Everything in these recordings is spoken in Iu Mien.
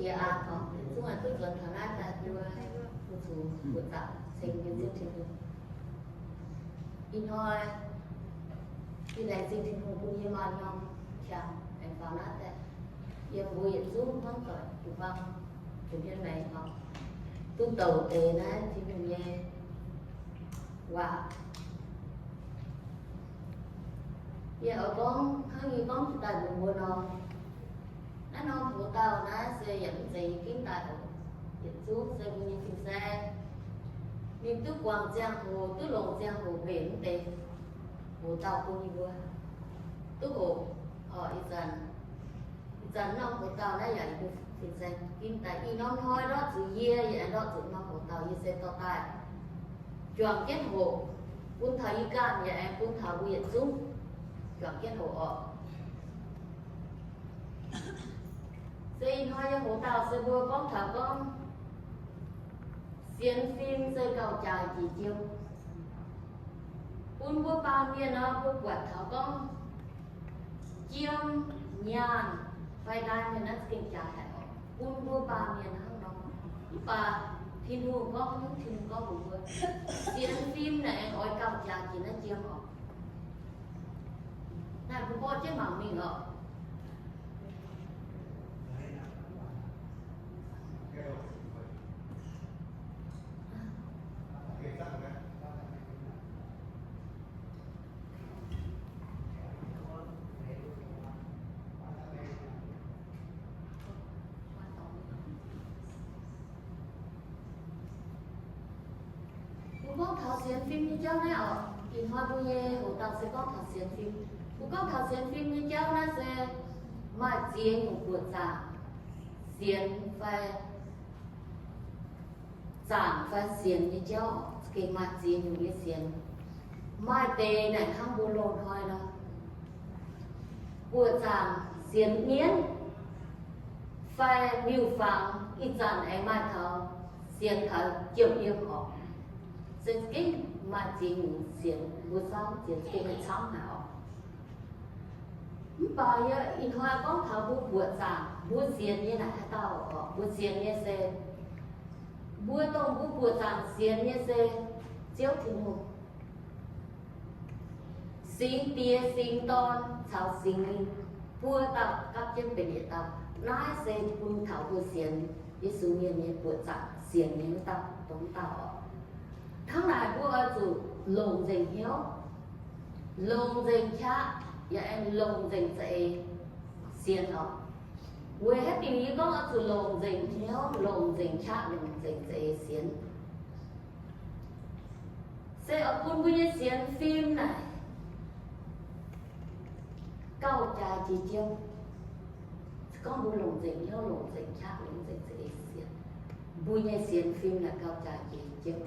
Yie aa, yietc zungv duqv nzuonx taux naaiv daaih, mbuo zuqc buoqc zaangc ceng mbuo Ziouv Tin-Hungh. Ih hnoi yie laengz zingh Tin-Hungh bun yie maaih norm qangx aengx faaux naaiv daaih yiem mbuo yietc zungv hnangv doic jiu-baang, jiex mienh maengx oc, duqv douc deix naaiv Tin-Hungh nyei waac. Yie oix gorngv hnangv yie gorngv daaih mbuox mbuo nor, naaiv norm hoc-dauh naaiv se yaac mv zeiz yie ginv daaih oc. Yietc zungv se mbuo nyei fin-saeng, ninh duqv guangc ziangh hoc, duqv longc ziangh hoc mbenc mv deix hoc-dauh bun yie mbuo duqv hoqc. Ih zanc, ih zanc norm hoc-dauh naaiv yaac yie mbuo fin-saeng ginv daaih. Ih norm hnoi ndortv zuqc yie, yie aengx ndortv zuqc norm hoc-dauh. Yie se dorh daaih juangc jienv hoqc, bun taux yie ganh yaac aengx bun taux mbuo yietc zungv juangc jienv hoqc oc. Se ih hnoi nyei hoc-dauh se mbuo gorngv taux gorngv sienx fim se gauh jaaix jiex jiem. Bun mbuo baamh mienh nor, mbuo buatc taux gorngv jiem, nyaanh fai ndaan mienh naaiv za'gengh jaaix haic oc, bun mbuo baamh mienh hnangv nor. Mv baac Tin-Hungh gorngv, Tin-Hungh gorngv mbuox mbuo, sienx fim naaic aengx oix gauh jaaix jiex naaiv jiem oc. Naaiv mbuo mborqv jienv mangc mingh oc. Mbuo gorngv taux sienx fim nyei jauv naaiv oc. Ih hnoi mbuo nyei hoc-dauh se gorngv taux sienx fim. Mbuo gorngv taux sienx fim nyei jauv naaiv se maaih ziex nyungc buoqc zaangc sienx fai zaangc fai sienx nyei jauv, za'gengh maaih ziex nyungc nyei sienx. Maaih deix naaic hnangv mbuo loz-hnoi nor, buoqc zaangc sienx mienv fai miuc-fangx, ih zanc aengx maaih taux sienx taux jiem yiem oc. Se za'gengh maaih ziex nyungc sienx, mbuo camv sienx za'gengh maaih camv haic oc. Mv baac yie ih hnoi gorngv taux mbuo buoqc zaangc mbuo sienx nyei naaic haaix dauh oc? Mbuo sienx nyei se, mbuo dongh mbuo buoqc zaangc sienx nyei se Ziouv Tin-Hungh, Singx Diex, Singx Dorn caux Singx Lingh, buo dauh gapv jienv benx yietc dauh. Naaiv se bun taux mbuo sienx Yesu mienh nyei buoqc zaangc sienx nyei wuov dauh, dongh wuov dauh oc. Hnangv naaic mbuo oix zuqc longc nzengc hnyouv, longc nzengc qaqv, yaac aengx longc nzengc za'eix sienx oc. Weic haaix diuc yie gorngv oix zuqc longc nzengc hnyouv, longc nzengc qaqv, longc nzengc za'eix sienx? Se oix bun mbuo nyei sienx fim naaic gauh jaaix jiex jiem. Gorngv mbuo longc nzengc hnyouv, longc nzengc qaqv, longc nzengc za'eix sienx, mbuo nyei sienx fim naaic gauh jaaix jiex jiem.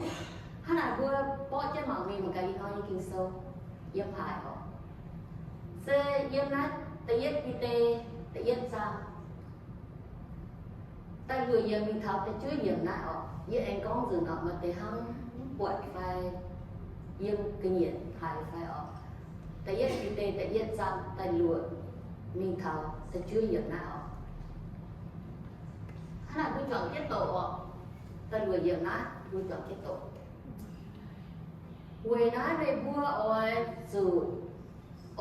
Hnangv naaic mbuo borqv jienv mangc mingh mangc gaax ih hnoi nyei Ging-Sou yiem haaix oc. Se yiem naaiv da'yietv Bide da'yietv zaang. Da'luoqc yiemc mingh taux da'juov yiemc naaiv oc. Yie aengx gorngv nzunc oc, maaih deix hnangv mv buatc fai yiem ga'nyiec haic fai oc. Da'yietv Bide da'yietv zaang da'luoqc mingh taux da'juov yiemc naaiv oc. Hnangv naaic mbuo juangc jienv doqc oc. Da'luoqc yiemc naaiv mbuo juangc jienv doqc. Weic naaiv meih mbuo oix zuqc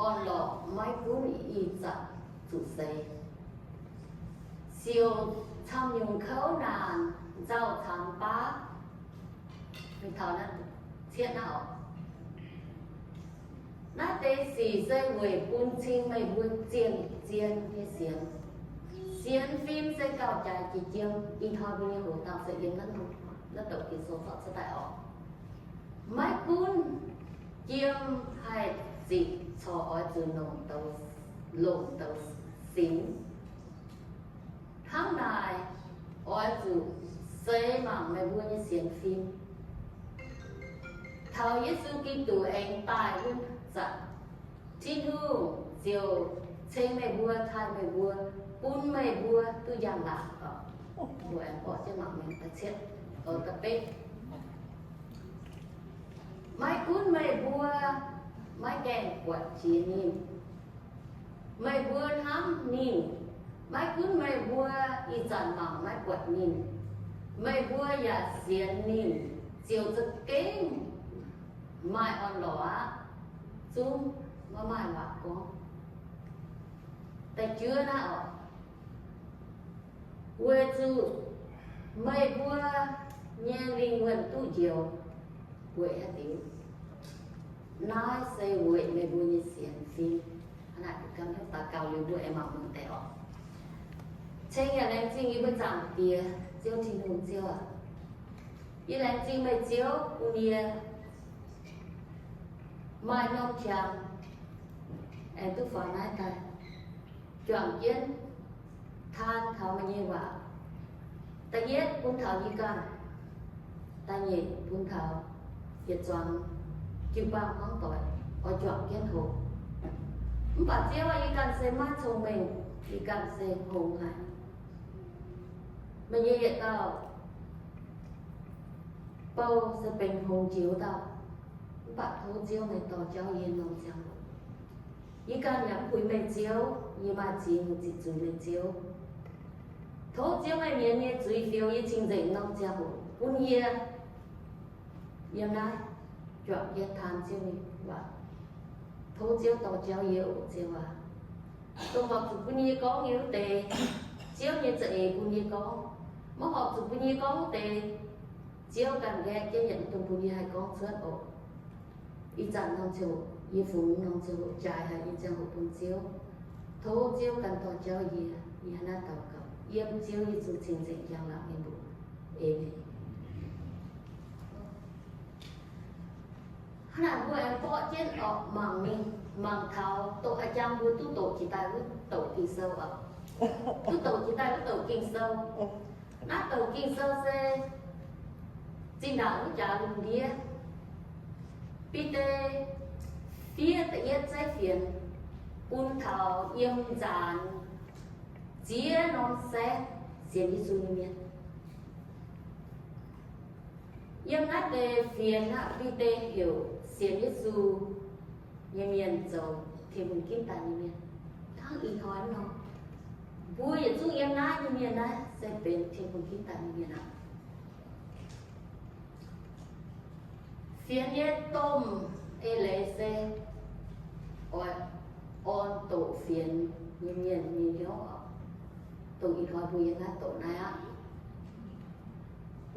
orn-lorqc, maiv gunv ih zanc zuqc seix, siouc camv-nyungc kouv naanc, nzauh caamx baav. Mingh taux naaiv cietv naaiv oc. Naaiv deix sic se weic bun cing meih mbuo zien-zien nyei sienx. Sienx fim se gauh jaaix jiex jiem. Ih hnoi mbuo nyei hoc dauh se yiem naaiv, naaiv douc Ging-Sou zorqv cuotv daaih oc. Maiv gunv jiem haih ziqc corc oix zuqc longc douz, longc douz singx. Hnangv naaic, oix zuqc seix mangc meih mbuo nyei sienx fim. Taux Yesu Giduc aengx daaih wuov zanc, Tin-Hungh ziouc ceng meih mbuo, taaih meih mbuo, bun meih mbuo duqv njang-laangc oc. Mbuo aengx borqv jienv mangc mingh da'cietv, da'betv. Maiv gunv meih mbuo maiv gaengh buatc jiex ninh, meih mbuo hnamv ninh, Maiv gunv meih mbuo ih zanc mangc maiv buatc ninh, meih mbuo yaac sienx ninh ziouc za'gengh maaih orn-lorqc aqv. Zungv maiv maaih waac gorngv. Da'juov naaiv oc, weic zuqc meih mbuo nyei lingh wuonh duqv njoux weic haaix diuc? Naaiv se weic meih mbuo nyei sienx fim. Hnangv naaic, daux gaux liuz mbuo aengx mangc mingh deix oc. Ceng yaac laengz zingh yie mbuo Zaangc Diex, Ziouv Tin-Hungh Ziouv aac. Yie laengz zingh meih Ziouv bun yie maaih norm qangx aengx duqv faaux naaiv daaih juangc jienv taan taux meih nyei waac. Da'yietv bun taux yie ganh, da'nyeic bun taux yietc zuangx jiu-baang hmuangv doic oix juangc jienv hoqc. Mv baac Ziouv aac, yie ganh se maiv cong-mengh, yie ganh se hngongx haic. Meih nyei yietc dauh bou se benx hngongx jiex wuov dauh, mv baac tov Ziouv meih dorh jauv yie norm ziangh hoc. Yie ganh yaac mv puix meih Ziouv, yie maaih ziex nyungc ziqc zuiz meih Ziouv. Tov Ziouv meih mienh nyei zuiz fioux yie cing-nzengc norm ziangh hoc bun yie yiem naaiv juangc jienv taan Ziouv nyei waac. Tov Ziouv dorh jauv yie oc Ziouv aac. Dongh horpc zuqc bun yie gorngv nyei wuov deix, Ziouv nyei za'eix bun yie gorngv. Maiv horpc zuqc bun yie gorngv wuov deix, Ziouv ganh nqaeqv jienv yietc dongh bun yie haih gorngv cuotv oc. Ih zanc norm ziangh hoc yie fungx norm ziangh hoc jaaix haic nyei ziangh hoc bun Ziouv. Tov Ziouv ganh dorh jauv yie. Yie hnangv naaiv daux gaux yiem Ziouv Yesu cing-nzengc njang-laangc nyei mbuox. Aamen. Hnangv naaic mbuo aengx borqv jienv oc, mangc mingh, mangc taux doqc a'jang mbuo duqv doqc jiex daaih wuov doqc Ging-Sou oc. Duqv doqc jiex daaih wuov doqc Ging-Sou. Naaiv doqc Ging-Sou se zinh ndaangc wuov jaax lungh ndiev, Bide fiev da'yietv zeiv fienx bun taux yiem nzaanx ziex norm saengv sienx Yesu nyei mienh. Yiem naaiv deix fienx aqv, Bide heuc sienx Yesu nyei mienh zoux Tin-Hungh ginv daaih nyei mienh. Hnangv ih hnoi nor, mbuo yietc zungv yiem naaiv nyei mienh naaiv se benx Tin-Hungh ginv daaih nyei mienh aqv. Fienx nyei domh eix leiz se oix orn doqc fienx nyei mienh nyei hnyouv oc. Dongh ih hnoi mbuo yiem naaiv doqc naaiv aqv.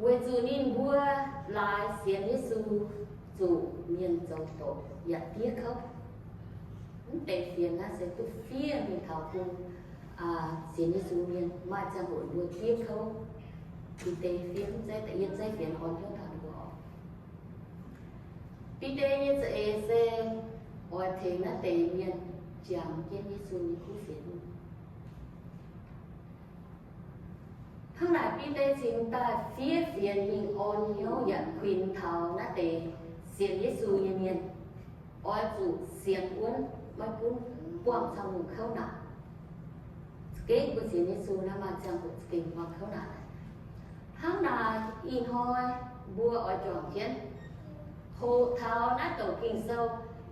Weic zuqc ninh mbuo laaix sienx Yesu zuqc mienh zoux doqc yaac diev kouv. Mv deix fienx naaiv se duqv fiev mingh taux bun sienx Yesu mienh maaih ziangh hoc mbuo diev kouv. Bide fiev mv zeiz da'yietv zeiv fienx orn hnyouv taux ninh mbuo oc. Bide nyei za'eix se oix tengx naaiv deix mienh jangx jienv Yesu nyei kuv fienx. Hnangv naaic Bide cingx daaih fiev fienx mingh orn hnyouv yaac kuinx taux naaiv deix sienx Yesu nyei mienh oix zuqc sienx wuonv, maiv gunv buangh caux lungh kouv naanc. Za'gengh mbuo sienx Yesu naaiv maaih ziangh hoc za'gengh buangh kouv naanc. Hnangv naaic ih hnoi mbuo oix juangc jienv hoqc taux naaiv douc Ging-Sou.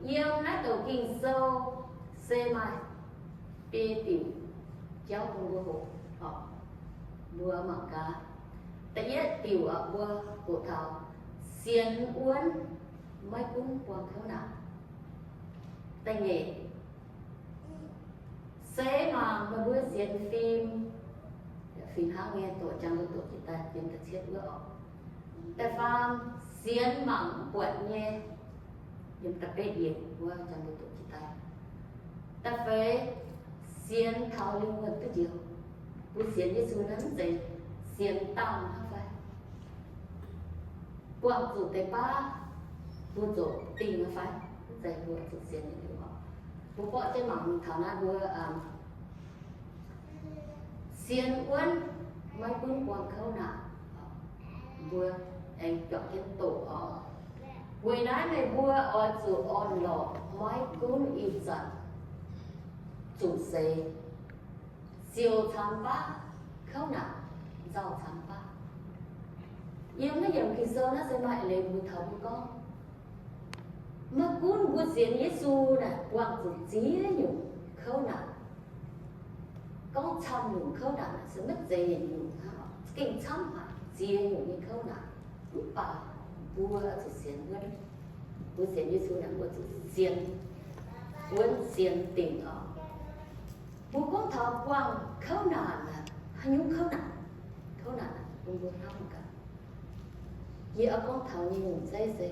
Yiem naaiv douc Ging-Sou se maaih biei diuc jauv bun mbuo hoqc oc. Mbuo mangc gaax. Da'yietv diuc oc, mbuo hoqc taux sienx wuonv maiv gunv buangh kouv naanc. Da'nyeic, se mangc meih mbuo sienx fim, fih hnangv nyei doqc jangx doqc jiex daaih yiem da'cietv wuov oc. Da'faam, sienx mangc mv buatc nyei, yiem da'betv yiemc wuov jangx doqc jiex daaih. Da'feix, sienx taux lingh wuonh duqv njoux. Mbuo sienx Yesu naaiv mv zeiz sienx dangh hnangv fai? Buangh zuqc deix baav mbuo zoux dingh hnangv fai? Mv zeiz, mbuo zuqc sienx nyei liuz oc. Mbuo borqv jienv mangc taux naaiv mbuo sienx wuonv maiv gunv buangh kouv naanc, mbuo aengx juangc jienv doqc oc. Weic naaiv meih mbuo oix zuqc orn-lorqc maiv gunv ih zanc zuqc seix, siouc camx baav kouv naanc, nzauh camx baav. Yiem naaiv yiemc Ging-Sou naaiv se maaih leiz mbuox taux mbuo gorngv, maiv gunv mbuo sienx Yesu naaic buangh zuqc ziex nyungc kouv naanc. gorngv camv nyungc kouv naanc se maiv zeiz yietc nyungc hnangv, gengh camv haic, ziex nyungc nyei kouv naanc. Mv baac mbuo zuqc sienx wuonv, mbuo sienx Yesu naaic mbuo zuqc sienx wuonv sienx dingc oc. Mbuo gorngv taux buangh kouv naanc aqv, haaix nyungc kouv naanc? Kouv naanc bun mbuo hnamv gaax. Yie oix gorngv taux nyei nyungc zeiv se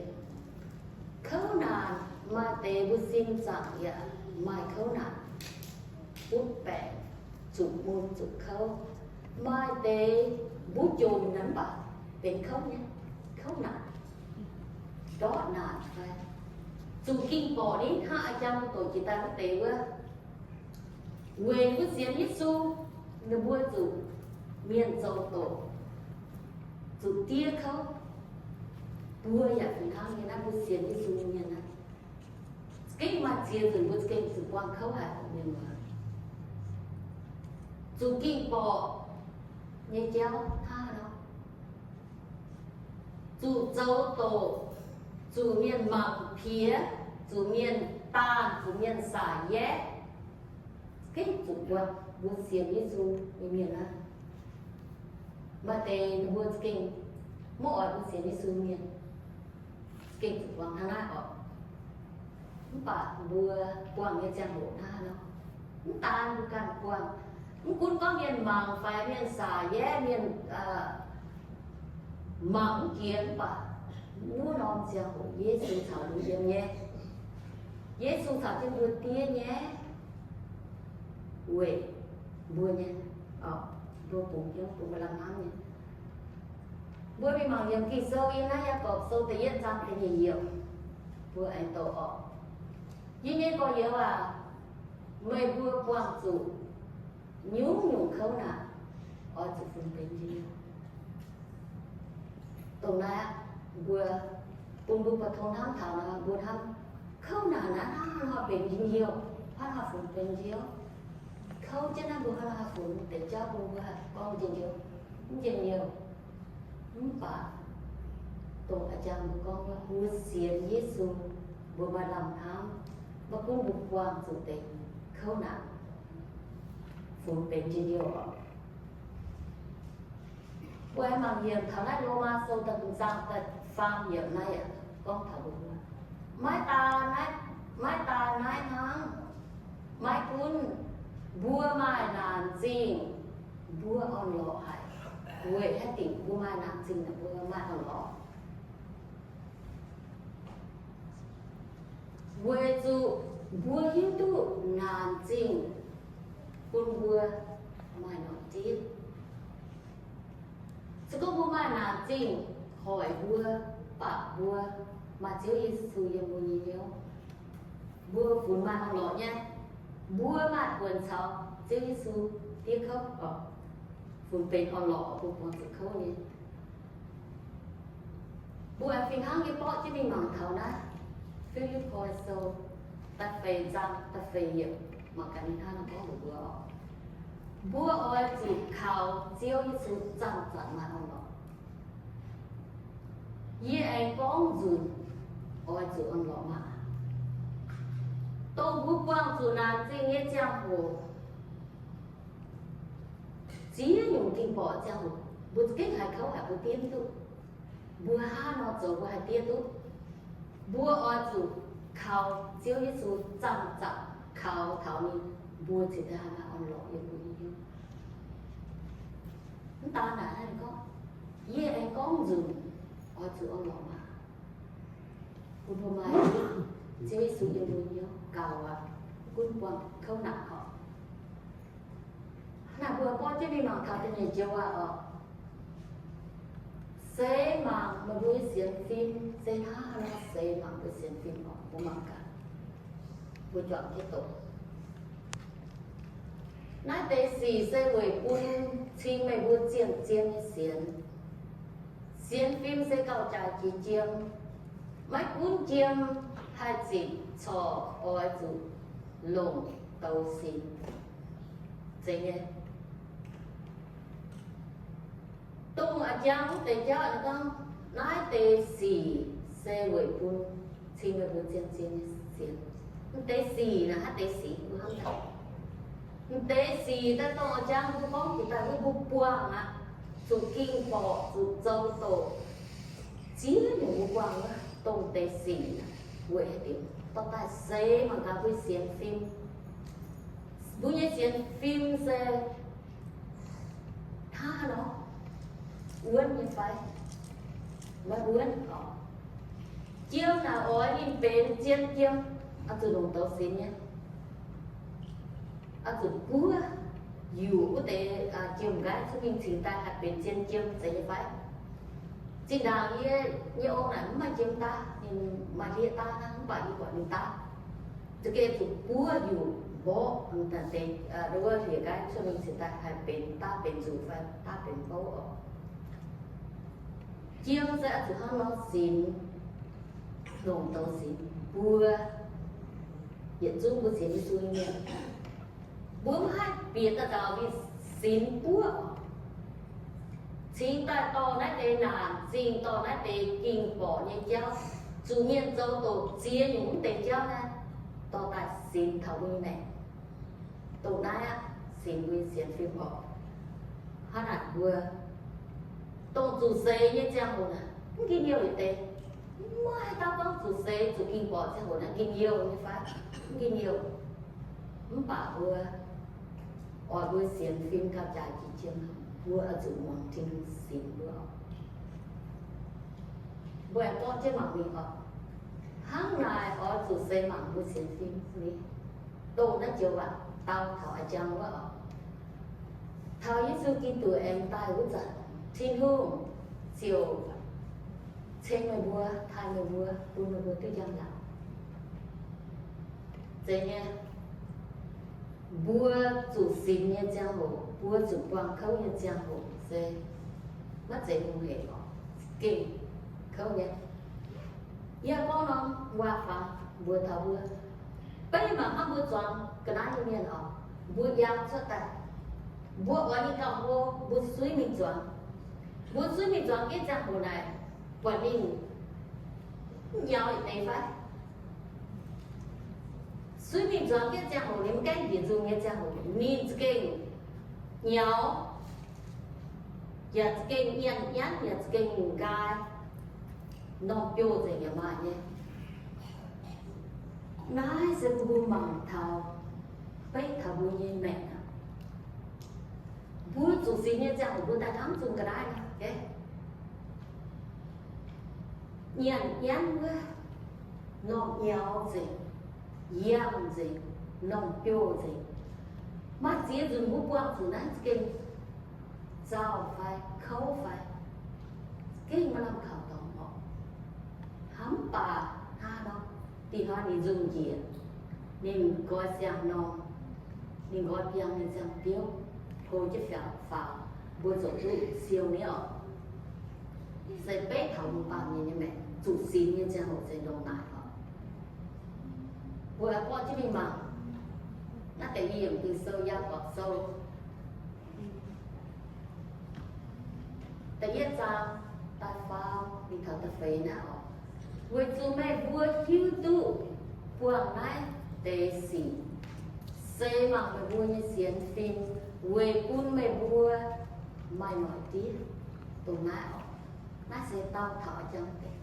kouv naanc maaih deix mbuo sin zaangc yaac maaih kouv naanc, butv baengc, zuqc mun zuqc kouv. Maaih deix mbuo jomc naaic mv baac benx kouv nyei, kouv naanc, ndortv naanc fai zuqc ging borqc ni hnangv a'jang mbuo doqc jiex daaih wuov deix wuov. Weic mbuo sienx Yesu, ninh mbuo zuqc mienh zoux doqc, zuqc diev kouv. Mbuo yaac fih hnangv nyei naaiv, mbuo sienx Yesu mienh naaiv, za'gengh maaih ziex nzunc mbuo za'gengh zuqc buangh kouv haic mienh muoz. Zuqc ging borqc nyei jauv hnangv nor, zuqc zoux doqc, zuqc mienh mangc piex, zuqc mienh daanh, zuqc mienh saac yaeqv. Za'gengh zuqc buangh mbuo sienx Yesu nyei mienh naaiv. Maaih deix ninh mbuo za'gengh maiv oix mbuo sienx Yesu mienh, za'gengh zuqc buangh hnangv naaiv oc. Mv baac mbuo buangh nyei ziangh hoc hnangv nor, mv daan mbuo ganh buangh, mv gunv gorngv mienh mangc fai mienh saac yaeqv, mienh mangc mv jiex, mv baac wuov norm ziangh hoc Yesu caux mbuo yiem nyei. Yesu caux jienv mbuo diev nyei, weic mbuo nyei, mbuo bungx hnyouv, bun mbuo lamh hnamv nyei. Mbuo mingh mangc yiem Ging-Sou yiem naaiv Yaagorpc Sou da'yietv zaang da'nyeic yiemc, mbuo aengx doqc oc. Yie nyei gorx-youz aac, meih mbuo buangh zuqc nyungc-nyungc kouv naanc, oix zuqc funx benx njien-youh. Dongh naaiv aqv, mbuo, bun mbuo buatc tong hnamv taux nor, mbuo hnamv kouv naanc naaiv hnangv haaix nor benx njien-youh, hnangv haaix funx benx njien-youh. Kouv jienv naaiv mbuo hnangv haaix funx deix jauv bun mbuo haih gorngv njien-youh, mv njien-youh. Mv baac dongh a'jang mbuo gorngv wuov, mbuo sienx Yesu, mbuo maaih lamh hnamv, maiv gunv mbuo buangh zuqc deix kouv naanc, funx benx njien-youh oc. Mbuo aengx mangc yiem taux naaiv Lomaa Sou da'hmz zaang da'faam yiemc naaiv yaac gorngv taux mbuo, maiv daan naaiv, maiv daan naaiv hnangv, maiv gunv mbuo maaih naanc zingh, mbuo orn-lorqc haic. Weic haaix diuc mbuo maaih naanc zingh, mbuo maaih orn-lorqc? Weic zuqc mbuo hiuv duqv naanc zingh bun mbuo maaih norm zipv. Se gorngv mbuo maaih naanc zingh hoic mbuo, baac mbuo maaih Ziouv Yesu yiem mbuo nyei hnyouv, mbuo funx maaih orn-lorqc nyei. Mbuo maaih buonc caux Ziouv Yesu diev kouv oc, funx benx orn-lorqc, mbuo buangh zuqc kouv nyei. Mbuo aengx fih hnangv nyei borqv jienv mingh mangc taux naaiv Fi^lipv^poi Sou da'feix zaang da'feix yiemc, mangc gaax ninh hnangv nor gorngv mbuox mbuo oc. Mbuo oix zuqc kaux Ziouv Yesu zanc-zanc maaih orn-lorqc. Yie aengx gorngv nzunc, oix zuqc orn-lorqc maah! Dongh mbuo buangh zuqc naanc zingh nyei ziangh hoc, ziex nyungc ging-borqc ziangh hoc, mbuo za'gengh haiz kouv haic, mbuo diev mv duqv. Mbuo hnangv nor zoux mbuo haih diev duqv. Mbuo oix zuqc kaux Ziouv Yesu zanc-zanc kaux taux ninh, mbuo cingx daaih haih maaih orn-lorqc yiem mbuo nyei hnyouv. Mv daan naaic hnangv gorngv, yie aengx gorngv nzunc, oix zuqc orn-lorqc maah! Bun mbuo maaih Ziouv Yesu yiem mbuo nyei hnyouv gaux aqv, mv gunv buangh kouv naanc oc. Naaiv mbuo borqv jienv mingh mangc taux da'nyeic joux waac oc. Seix mangc meih mbuo nyei sienx fim. Se hnangv haaix nor seix mangc mbuo sienx fim oc? Mbuo mangc gaax. Mbuo juangc jienv doqc. Naaiv deix sic se weic bun cing meih mbuo zien-zien nyei sienx. Sienx fim se gauh jaaix jiex jiem. Maiv gunv jiem haih zitc corc, oix zuqc longc douz sin. Zeiz nyei. Dongh a'jang wuov deix jauv gorngv, naaiv deix sic se weic bun cing meih mbuo zien-zien nyei sienx. Naaiv deix sic naaic, naaiv deix sic mbuo hnamv daaih. M'deix sic daaih dongh jang mbuo gorngv jiex daaih wuov mbuo buangh aqv, zuqc ging borqc, zuqc zoux doqc, ziex nyungc mbuo buangh wuov dongh deix sic aqv. Weic haaix diuc? Dorh daaih seix mangc gaax mbuo sienx fim. Mbuo nyei sienx fim se hnangv haaix nor? Wuonv nyei fai? Maiv wuonv oc. Jiem naaic oix ninh benx zien jiem, oix zuqc longc douz sinx nyei. Oix zuqc buov yuqc wuov deix jiem-nqaiv cuotv mingh cingx daaih haih benx zien jiem zeiz nyei fai? Zinh ndaangc yie nyei ong naaic mv maaih jiem daav, ninh maaih hlieqv daav hnangv, mv baac yie buatc ninh daav. Za'gengh zuqc buov yuqc mborqv deix wuov hlieqv-nqaiv cuotv mingh cingx daaih haih benx daav benx nzuqc fai daav benx bouv oc. Jiem se oix zuqc hnangv nor sinx, longc douz sinx. Mbuo yietc zungv mbuo sienx Yesu nyei mienh, mbuo maiv haih bieqc daaih nzauc mingh sinx buov oc. Cingx daaih dorh naaiv deix naanc zingh, dorh naaiv deix ging borqc nyei jauv, zuqc mienh zoux doqc ziex nyungc mv deix jauv naaiv, dorh daaih sinx taux mbuo nyei maengc. Dongh naaiv aqv, sinx mbuo nyei sienx fim oc. Hnangv naaic mbuo dongh zuqc seix nyei ziangh hoc naaic, mv njien-youh yietc deix. Maiv haih dauh gorngv zuqc seix zuqc ging borqc ziangh hoc naaic njien-youh nyei fai? Mv njien-youh. Mv baac mbuo oix mbuo sienx fim gauh jaaix jiex jiem, mbuo oix zuqc muangx Tin-Hungh sinx mbuo oc. Mbuo aengx borqv jienv mangc mingh oc. Hnangv naaic oix zuqc seix mangc mbuo sienx fim ni. Dongh naaiv joux waac dau taux a'jang wuov oc. Taux Yesu Giduc aengx daaih wuov zanc, Tin-Hungh ziouc ceng meih mbuo, taaih meih mbuo, bun meih mbuo duqv njang-laangc. Zeiz nyei, mbuo zuqc sinx nyei ziangh hoc, mbuo zuqc buangh kouv nyei ziangh hoc se maiv zeiz hungh hec oc. Gengh kouv nyei. Yie gorngv norm waac-fangx mbuox taux mbuo, beiv mangc hnangv mbuo zuangx ga'naaiv nyei mienh oc, mbuo yangh cuotv daaih, mbuo oix ninh gauh hlo, mbuo suiv mingh zuangx. Mbuo suiv mingh zuangx jienv ziangh hoc naaic, buatc ninh mv nyaux yietc deix fai? Suiv mingh zuangx jienv ziangh hoc, ninh mv gaengh njiec nzungh nyei ziangh hoc, ninh za'gengh nyaux, yaac za'gengh nyienz nyanv, yaac za'gengh nqaai, norm biouv nzengc yaac maaih nyei. Naaiv se mbuo mangc taux, beiv taux mbuo nyei maengc aqv. Mbuo zuqc sinx nyei ziangh hoc mbuo daaih hnangv zungh ga'naaiv nor, nyienz nyanv wuov, norm nyaux nzengc, yangh nzengc, norm biouv nzengc. Maaih ziex nzunc mbuo buangh zuqc naaiv za'gengh zauh fai kouv fai, gengh maaih lamh kaux dorngx oc. Hnangv mv baac hnangv nor, dih hnoi ninh nzungh njiec, ninh nqoi siang-norm, ninh nqoi biangh ninh ziangh biouv, hlo jienv faaux, mbuo ziouc duqv siou nyei oc. Se beiv taux mbuo baamh mienh nyei maengc zuqc sinx nyei ziangh hoc se ndongc naaic oc. Mbuo aengx borqv jienv mingh mangc naaiv deix yiem Ging-Sou, Yaagorpc Sou da'yietv zaang da'faam mingh taux da'feix naaiv oc. Weic zuqc meih mbuo hiuv duqv buangh naaiv deix sic, seix mangc meih mbuo nyei sienx fim, weic bun meih mbuo maaih noic diev. Dongh naaiv oc, naaiv se dau taux a'jang deix.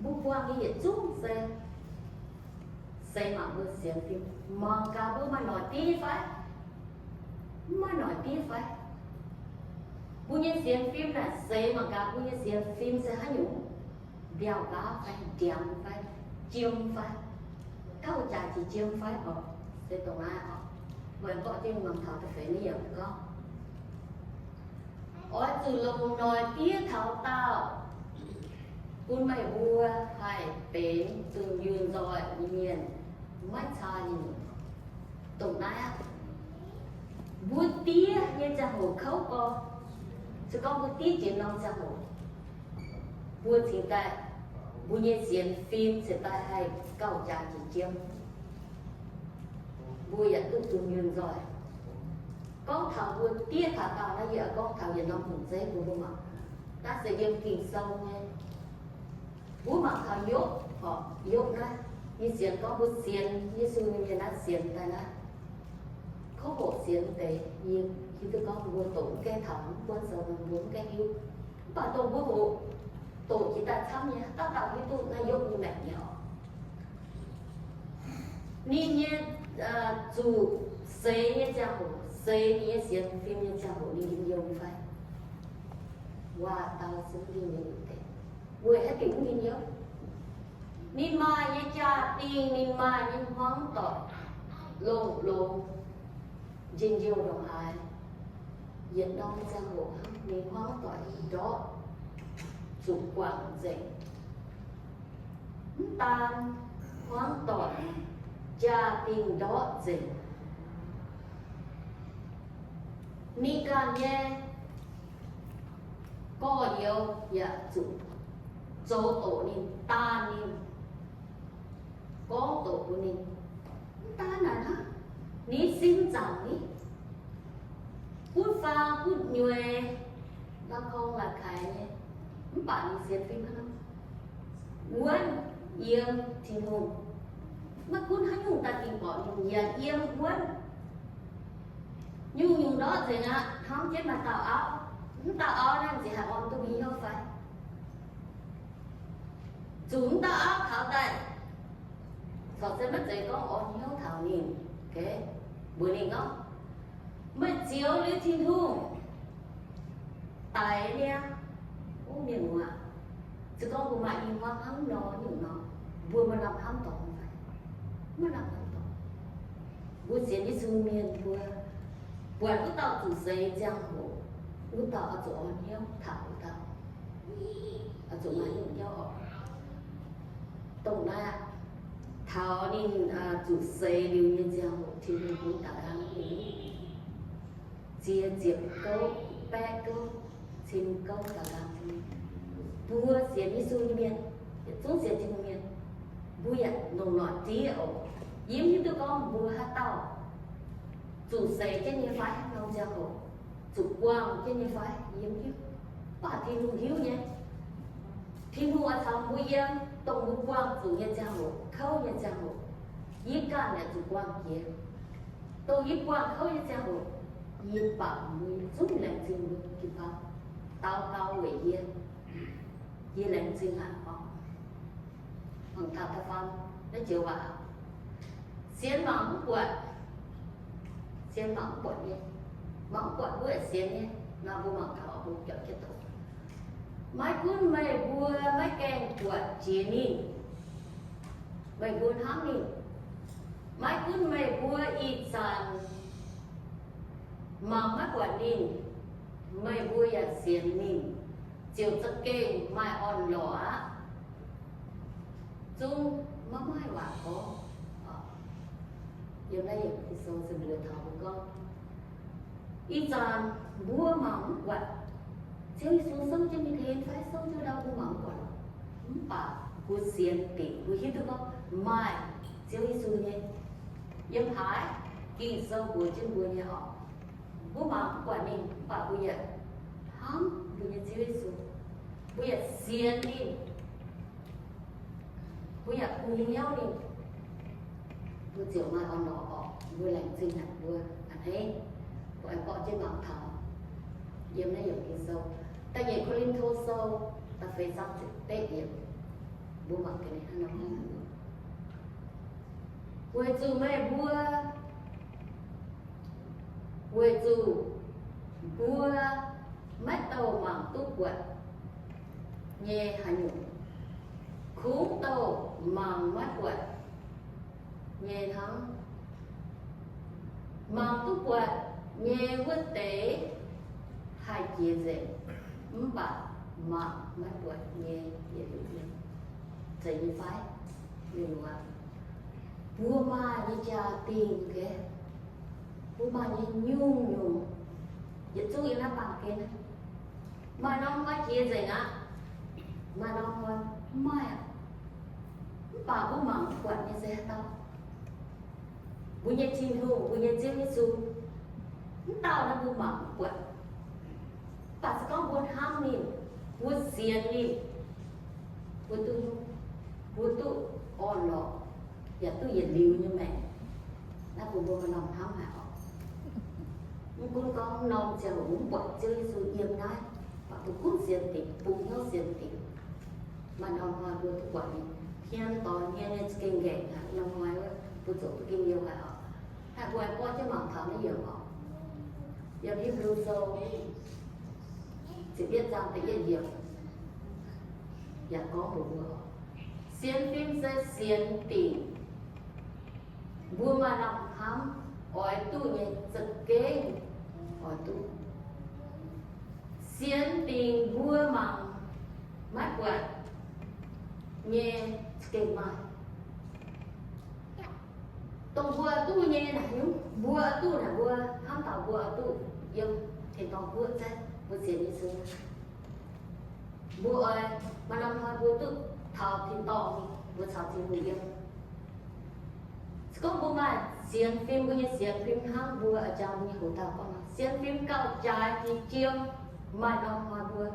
Mbuo buangh nyei yietc zungv se seix mangc mbuo sienx fim, mangc gaax mbuo maaih noic diev fai? Mv maaih noic diev fai? Mbuo nyei sienx fim naaic, seix mangc gaax mbuo nyei sienx fim se haaix nyungc? Mbiauh nqaauv fai, ndiangx fai, jiem fai, gauh jaaix jiex jiem fai oc? Se dongh naaiv oc. Meih mbuo gorngv jienv mangc taux da'feix naaiv yiemc gorngv, oix zuqc longc noic diev taux daauh, bun meih mbuo haih benx zunh yunh nzoih nyei mienh, maiv caa nyei. Dongh naaiv aqv, mbuo diev nyei ziangh hoc kouv gorx, se gorngv mbuo diev jiex norm ziangh hoc, mbuo cingx daaih, mbuo nyei sienx fim cingx daaih haih gauh jaaix jiex jiem. Mbuo yaac duqv zunh yunh nzoih. Gorngv taux mbuo diev taux daauh naaiv, yie gorngv taux yietc norm hungh zeiv bun mbuo mangc. Naaiv se yiem Ging-Sou nyei. Mbuo mangc taux Yopv oc. Yopv naaiv, yie sienx gorngv mbuo sienx Yesu nyei mienh naaiv sienx daaih naaiv, Kov hoqc sienx deix, yie hiuv duqv gorngv mbuo doqc mv gaengh taux, mv buonv sou mbuo mv gaengh hiuv. Mv baac dongh mbuo hoqc, doqc jiex daaih camv nyei, dauh dauh hiuv duqv naaiv yopv nyei maengc nyei oc. Ninh nyei zuqc seix nyei ziangh hoc, seix ninh nyei sienx fim nyei ziangh hoc, ninh njien-youh fai? Waac-dauh se mv njien-youh deix. Weic haaix diuc mv njien-youh? Ninh maaih nyei jaa-dingh, ninh maaih nyei hmuangv doic, longx-longx njien-youh ndongc haaix, yietc norm ziangh hoc ninh hmuangv doic ndortv zuqc guangc nzengc. Mv daan hmuangv doic, jaa-dingh ndortv nzengc, ninh ganh nyei gorx-youz yaac zuqc zoux doqc ninh, daanh ninh, gorngv doqc bun ninh. Mv daan naaic hnangv, ninh sin zaangc ni, butv faang butv nyueix, la'korng la'kaix nyei, mv baac ninh sienx fim hnangv, wuonv yiem Tin-Hungh. Maiv gunv haaix nyungc daaih dingh borqc ninh yaac yiem wuonv. Nyungc-nyungc ndortv nzengc aqv, hnamv jienv maaih dauh auv. Mv dauh auv naaiv nziex haih orn duqv hnyouv fai? Zuqc mv dauh auv taux daaih, corc se maiv zeiz gorngv orn hnyouv taux ninh. Mbuox ninh gorngv, meih zioux liuz Tin-Hungh daic niaa. Ov, mienh muoz, se gorngv mbuo maaih i hmuangv hnangv nor nyungc nor, mbuo maaih lamh hnamv dorngx fai? Maiv lamh hnamv dorngx. Mbuo sienx Yesu mienh mbuo buatc wuov dauh zuqc seix ziangh hoc, wuov dauh oix zuqc orn hnyouv taux wuov dauh, oix zuqc maaih nyungc hnyouv oc. Dongh naaiv, taux ninh zuqc seix liuz nyei ziangh hoc, Tin-Hungh bun da'nqaang nyei, ziex ziepc gouv, baeqv gouv, cin gouv da'nqaang nyei. Mbuo sienx Yesu nyei mienh, yietc zungv sienx Tin-Hungh mienh, mbuo yaac longc noic diev oc. Yie mv hiuv duqv gorngv mbuo haaix dauh zuqc seix jienv nyei fai, haaix norm ziangh hoc zuqc buangh jienv nyei fai, yie mv hiuv. Mv baac Tin-Hungh hiuv nyei. Tin-Hungh oix caux mbuo yiem, dongh mbuo buangh zuqc nyei ziangh hoc, kouv nyei ziangh hoc, yie ganh yaac zuqc buangh jiex. Dongh yie buangh kouv nyei ziangh hoc, yie baac mbuo zungv laengz zingh mbuo jiu-baang daux gaux weic yie. Yie laengz zingh aqv oc. Mangc taux da'faam naaiv joux waac, sienx mangc mv buatc. Sienx mangc mv buatc nyei. Mangc mv buatc mbuo yaac sienx nyei. Nor mbuo mangc taux mbuo biauv jienv doqc. Maiv gunv meih mbuo maiv gaengh buatc jiex ninh, meih mbuo hnamv ninh. Maiv gunv meih mbuo ih zanc mangc maiv buatc ninh, meih mbuo yaac sienx ninh, ziouc za'gengh maaih orn-lorqc aqv. Zungv maiv maaih waac gorngv. Yiem naaiv yiemc Ging-Sou se mbuox taux mbuo gorngv, ih zanc mbuo mangc mv buatc. Ziouv Yesu souv jienv mingh hlen fai souv jienv ndau mbuo mangc mv buatc. Mv baac mbuo sienx dingc, mbuo hiuv duqv gorngv maaih Ziouv Yesu nyei. Yiem haaix Ging-Sou mbuox jienv mbuo nyei oc. Mbuo mangc mv buatc ninh, mv baac mbuo yaac hnamv mbuo nyei Ziouv Yesu. Mbuo yaac sienx ninh. Mbuo yaac bungx hnyouv ninh, mbuo ziouc maaih orn-lorqc oc. Mbuo laengz zingh haic mbuo a'hneiv, mbuo aengx borqv jienv mangc taux yiem naaiv yiemc Ging-Sou, da'nyeic Ko^lin^to Sou, da'feix zaang ziepc betv yiemc. Mbuo mangc ga'naaiv hnangv nor, weic zuqc meih mbuo, weic zuqc mbuo maiv douh mangc duqv buatc nyei haaix nyungc, kungx douh mangc maiv buatc nyei hnangv. Mangc duqv buatc nyei wuov deix haih jiex nzengc, mv baac mangc maiv buatc nyei yietc liuz zeiz nyei fai? Mbuo maaih nyei jaa-dingh, mbuo maaih nyei nyungc-nyungc, yietc zungv yiem naaiv baamh gen, maaih norm hnoi jiex nzengc aqv. Maaih norm hnoi mv maaih aqv. Mv baac mbuo mangc mv buatc nyei se haaix dauh? Mbuo nyei Tin-Hungh, mbuo nyei Ziouv Yesu. Mv dauh naaiv mbuo mangc mv buatc. Mv baac se gorngv mbuo hnamv ninh, mbuo sienx ninh, mbuo duqv, mbuo duqv orn-lorqc yaac duqv yietc liuz nyei maengc. Naaiv bun mbuo maaih norm hnamv haic oc. Gunv gorngv norm ziangh hoc mv buatc Ziouv Yesu yiem naaiv, baac duqv gunv sienx dingc, bungx hnyouv sienx dingc. Maaih norm hnoi mbuo duqv buatc ninh hmien doix hmien nyei za'gengh nqaengc aqv. Norm hnoi wuov mbuo zoux duqv gengh youh haic oc. Haih mbuo aengx gorngv jienv mangc taux naaiv yiemc oc. Yiem Hipv^lu Sou ziepc yietv zaang da'yietv yiemc yaac gorngv mbuox mbuo oc, sienx fim se sienx dingc mbuo maaih lamh hnamv oix duqv nyei za'gengh oix duqv. Sienx dingc mbuo mangc maiv buatc nyei za'gengh maaih. Dongh mbuo oix duqv nyei naaic, mbuo oix duqv naaic, mbuo hnamv taux mbuo oix duqv yiem tin-dorngh guoqv zaeqv mbuo sienx Yesu. Mbuo oix maaih norm hnoi mbuo duqv taux tin-dorngh, mbuo caux Tin-Hungh yiem. Se gorngv mbuo maaih sienx fim, mbuo nyei sienx fim hnangv mbuo a'jang mbuo nyei hoc dauh gorngv nor, sienx fim gauh jaaix jiex jiem, maaih norm hnoi mbuo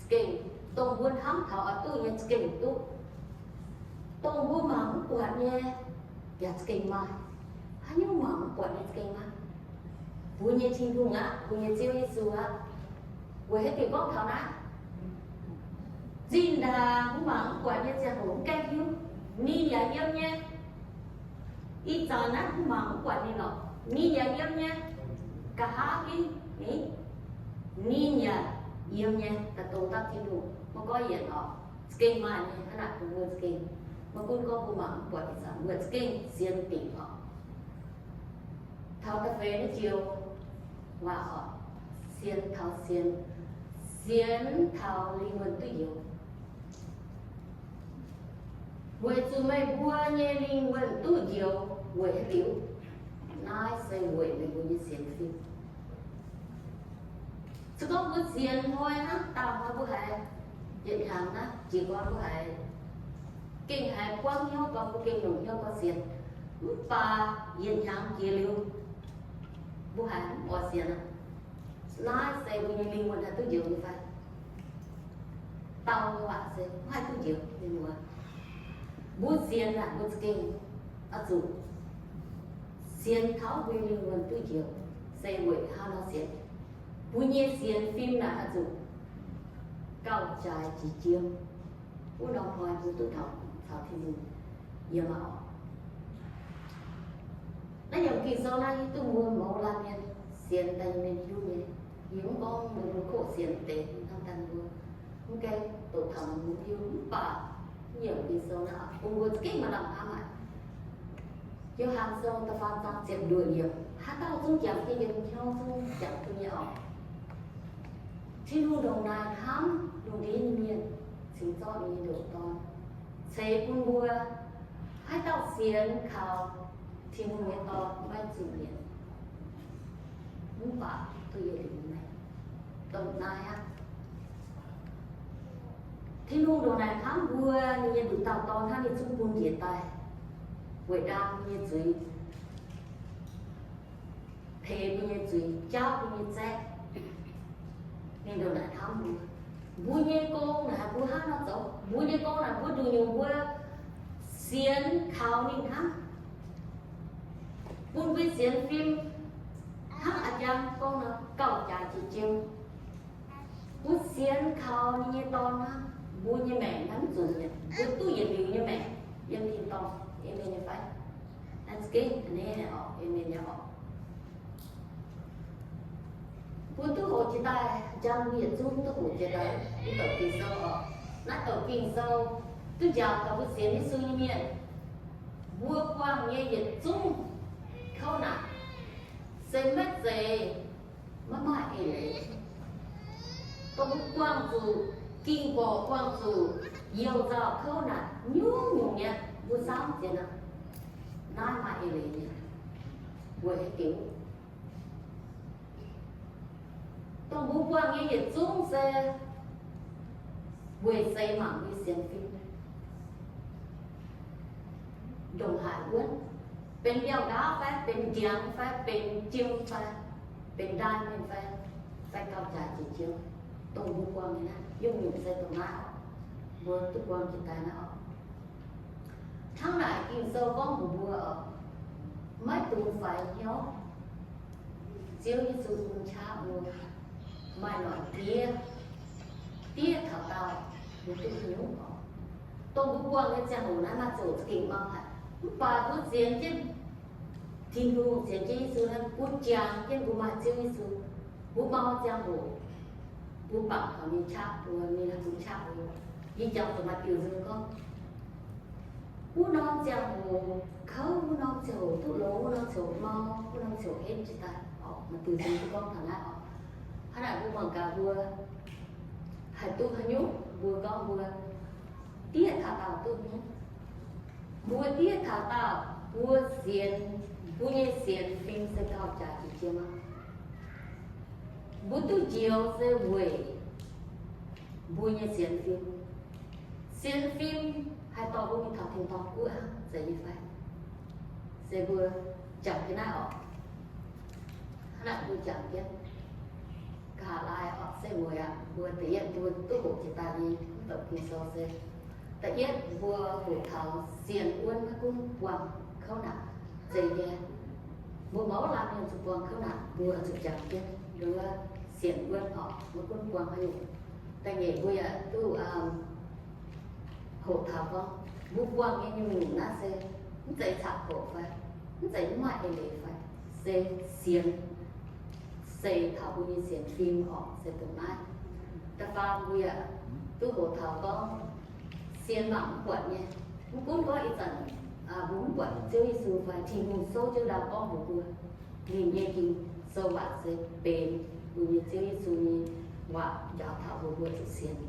za'gengh dongh mbuo hnamv taux oix duqv nyei za'gengh duqv. Dongh mbuo mangc mv buatc nyei yaac za'gengh maaih. Haaix nyungc mangc mv buatc nyei za'gengh maaih? Mbuo nyei Tin-Hungh aqv, mbuo nyei Ziouv Yesu aqv. Weic haaix diuc gorngv taux naaiv? Zinh ndaangc mbuo mangc mv buatc nyei ziangh hoc mv gaengh hiuv, ninh yaac yiem nyei. Ih zanc naaiv mbuo mangc mv buatc ninh lorqc, ninh yaac yiem nyei. Nqa'haav hingv, ninh yaac yiem nyei. Daaih dongh dauh Tin-Hungh maiv gorngv yienc oc, za'gengh maaih nyei hnangv naaic bun mbuo za'gengh. Maiv gunv gorngv mbuo mangc mv buatc ih zanc, mbuo za'gengh sienx dingc oc. Taux da'feix naaiv joux waac oc, sienx taux sienx, sienx taux lingh wuonh duqv njoux. Weic zuqc meih mbuo nyei lingh wuonh duqv njoux weic haaix diuc? Naaiv se weic meih mbuo nyei sienx fim. Se gorngv mbuo sienx hnoi hnangv, daauh hnoi mbuo haiz yietc hnyangx naaiv jiez gorn mbuo haiz gengh haiz buangv hnyouv gorn, mbuo gengh longc hnyouv gorn sienx. Mv baac yietc hnyangx jiex liuz, mbuo haiz mv oix sienx aqv. Naaiv se mbuo nyei lingh wuonh haih duqv njoux nyei fai? Daauh nyei waac se mv haih duqv njoux nyei mbuo. Mbuo sienx naaic mbuo za'gengh oix zuqc sienx taux mbuo nyei lingh wuonh duqv njoux, se weic hnangv nor sienx. Mbuo nyei sienx fim naaic oix zuqc gauh jaaix jiex jiem. Wuov norm hnoi mbuo duqv taux caux Tin-Hungh yiem aqv oc. Naaiv yiemc Ging-Sou naaiv hiuv duqv mbuo mouz laanh mienh sienx daaih nyei mienh hiuv nyei. Yie mv gorngv mbuo mbuo koqv sienx deix hnangv daaih mbuo mv gaengh doqc taux mbuo hiuv, mv baac naaiv yiemc Ging-Sou naaiv bun mbuo za'gengh maaih lamh hnamv haic. Yo^han Sou da'faam zaang ziepc luoqc yiemc, haaix dauh zungv jangx jienv yiem hnyouv zungv jangx duqv nyei oc. Tin-Hungh ndongc naaic hnamv lungh ndiev nyei mienh, cingx zorqv ninh nyei ndoqc Dorn ceix bun mbuo. Haaix dauh sienx kaux Tin-Hungh nyei Dorn maiv zuqc mietc, mv baac duqv yietc liuz nyei maengc. Dongh naaiv aqv, Tin-Hungh ndongc naaic hnamv mbuo, ninh nyei nduqc dauh Dorn hnangv, ninh zungv bun njiec daaih weic ndaam mbuo nyei zuiz, teix mbuo nyei zuiz, jaauv mbuo nyei zaeqv. Ninh ndongc naaic hnamv mbuo. Mbuo nyei gong naaic mbuo hnangv nor zoux, mbuo nyei gong naaic mbuo nduqc nyungc mbuo sienx kaux ninh hnangv, bun mbuo sienx fim hnangv a'jang gorngv nor gauh jaaix jiex jiem. Mbuo sienx kaux ninh nyei Dorn hnangv, mbuo nyei maengc naaiv mv zuqc mietc, mbuo duqv yietc liuz nyei maengc yiem tin-dorngh. Aamen nyei fai? Naaiv za'gengh a'hneiv oc, aamen nyei oc. Mbuo duqv hoqc jiex daaih, njang mbuo yietc zungv duqv hoqc jiex daaih wuov douc Ging-Sou oc. Naaiv douc Ging-Sou duqv njaaux taux mbuo sienx Yesu nyei mienh. Mbuo buangh nyei yietc zungv kouv naanc se maiv zeiz maiv maaih eix leiz. Dongh mbuo buangh zuqc ging-borqc, buangh zuqc youh nzauh kouv naanc nyungc-nyungc nyei, mbuo samv jiex naaiv, naaiv maaih eix leiz nyei. Weic haaix diuc? Dongh mbuo buangh nyei yietc zungv se weic seix mangc nyei sienx fim. Ndongc haaix wuonv, benx biauv-ndaauv fai, benx ndiangx fai, benx jiem fai, benx ndaam mienh fai, fai gauh jaaix jiex jiem, dongh mbuo buangh nyei naaiv nyungc-nyungc se dongh naaiv oc. Mbuo duqv buangh jiex daaih naaiv oc. Hnangv naaic Ging-Sou gorngv mbuox mbuo oc, maiv dungx faix hnyouv. Ziouv Yesu bun qaqv mbuo maaih noic diev, diev taux daauh, mbuo duqv haaix nyungc oc. Dongh mbuo buangh nyei ziangh hoc naaiv maaih ziangh hoc za'gengh mau haic, mv baac mbuo sienx jienv Tin-Hungh, sienx jienv Yesu naaiv, mbuo jangx jienv mbuo maaih Ziouv Yesu, mbuo mau ziangh hoc, mbuo bangc taux ninh qaqv mbuo, ninh bun qaqv mbuo. Yie jangx zuqc maaih diuh nzung gorngv, wuov norm ziangh hoc kouv, wuov norm ziangh hoc duqv longx, wuov norm ziangh hoc mau, wuov norm ziangh hoc henv jiez daaih oc. Maaih diuh nzung duqv gorngv taux naaiv oc. Hnangv naaic mbuo mangc gaax mbuo haih duqv haaix nyungc, mbuo gorngv mbuo diev taux daauh duqv haaix nyungc. Mbuo diev taux daauh, mbuo sienx, mbuo nyei sienx fim se taux jaax jiex jiem aqv. Mbuo duqv njoux se weic mbuo nyei sienx fim. Sienx fim haih dorh mbuo mingh taux tin-dorngh guoqv hnangv, zeiz nyei fai? Se mbuo jangx jienv naaiv oc. Hnangv naaic mbuo jangx jienv nqa'haav laai oc, se weic aqv, mbuo da'yietv mbuo duqv hoqc jiex daaih nyei mv douc Ging-Sou se, da'yietv mbuo hoqc taux sienx wuonv maiv gunv buangh kouv naanc, zeiz nyei. Mbuo mouz laanh mienh zuqc buangh kouv naanc, mbuo zuqc jangx jienv nduov sienx wuonv oc, maiv gunv buangh haaix nyungc. Da'nyeic mbuo yaac duqv hoqc taux gorngv mbuo buangh nyei nyungc-nyungc naaiv se mv zeiz caqv-hoqc fai, mv zeiz mv maaih eix leiz fai, se sienx, se taux mbuo nyei sienx fim oc, se dongh naaiv. Da'faam mbuo yaac duqv hoqc taux gorngv sienx mangc mv buatc nyei. Mv gunv gorngv ih zanc mbuo mv buatc Ziouv Yesu fai, Tin-Hungh souv jienv ndau gorngv mbuox mbuo, ninh nyei Ging-Sou waac se benx mbuo nyei Ziouv Yesu nyei waac njaaux taux mbuo, mbuo zuqc sienx.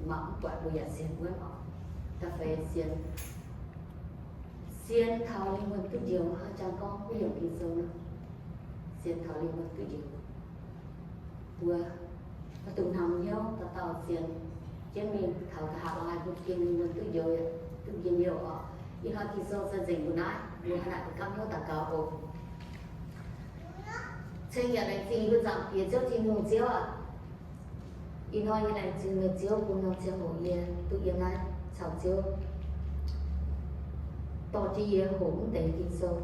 Mangc mv buatc mbuo yaac sienx wuonv oc. Da'feix sienx, sienx taux lingh wuonh duqv njoux. Hnangv jang gorngv wuov yiemc Ging-Sou nor, sienx taux lingh wuonh duqv njoux. Mbuo maiv dungx hnamv hnyouv, dauh dauh sienx jienv mingh, taux nqa'haav laai mbuo gengh lingh wuonh duqv njoux, duqv njien-youh oc. Ih hnoi Ging-Sou se nzengc mbuo naaiv, mbuo hnangv naaic mbuo gapv hnyouv daux gaux oc. Ceng yaac laengz zingh mbuo Zaangc Diex Ziouv Tin-Hungh. Ziouv aac, ih hnoi yie laengz zingh meih Ziouv bun norm ziangh hoc yie duqv yiem naaiv caux Ziouv dorh jienv yie hoqc mv deix Ging-Sou.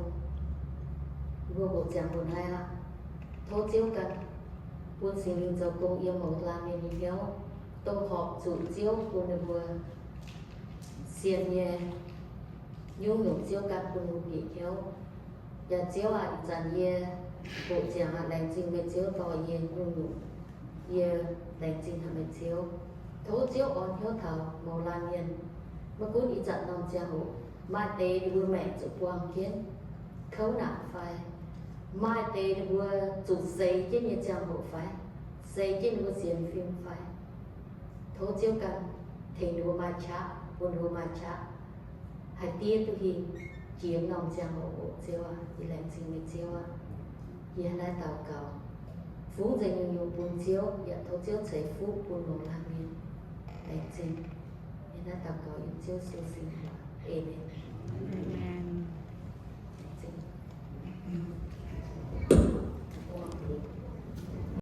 Mbuo hoqc ziangx hoc naaiv aqv. Tov Ziouv ganh bun Singx Lingh zoux gong yiem mouz laanh mienh nyei hnyouv, dongh horpc zuqc Ziouv bun ninh mbuo sienx nyei nyungc-nyungc Ziouv ganh bun ninh mbuo bieqc hnyouv. Yaac Ziouv aac, ih zanc yie hoqc ziangx aqv, laengz zingh meih Ziouv dorh yie nyungc-nyungc. Yie laengz zingh haic meih Ziouv. Tov Ziouv orn hnyouv taux mouz laanh mienh. Maiv gunv ih zanc norm ziangh hoc maaih deix ninh mbuo maengc zuqc buangh jienv kouv naanc fai, maaih deix ninh mbuo zuqc seix jienv nyei ziangh hoc fai, seix jienv ninh mbuo sienx fim fai, tov Ziouv ganh tengx ninh mbuo maaih qaqv, bun ninh mbuo maaih qaqv haih diev duqv hingh jiex norm ziangh hoc oc. Ziouv aac, yie laengz zingh meih Ziouv aac. Yie hnangv naaiv daux gaux, fungx nzengc nyungc-nyungc bun Ziouv, yaac tov Ziouv ceix fuqv bun mouz laanh mienh. Laengz zingh. Yie hnangv naaiv daux gaux yiem Ziouv Yesu nyei mbuox. Aamen.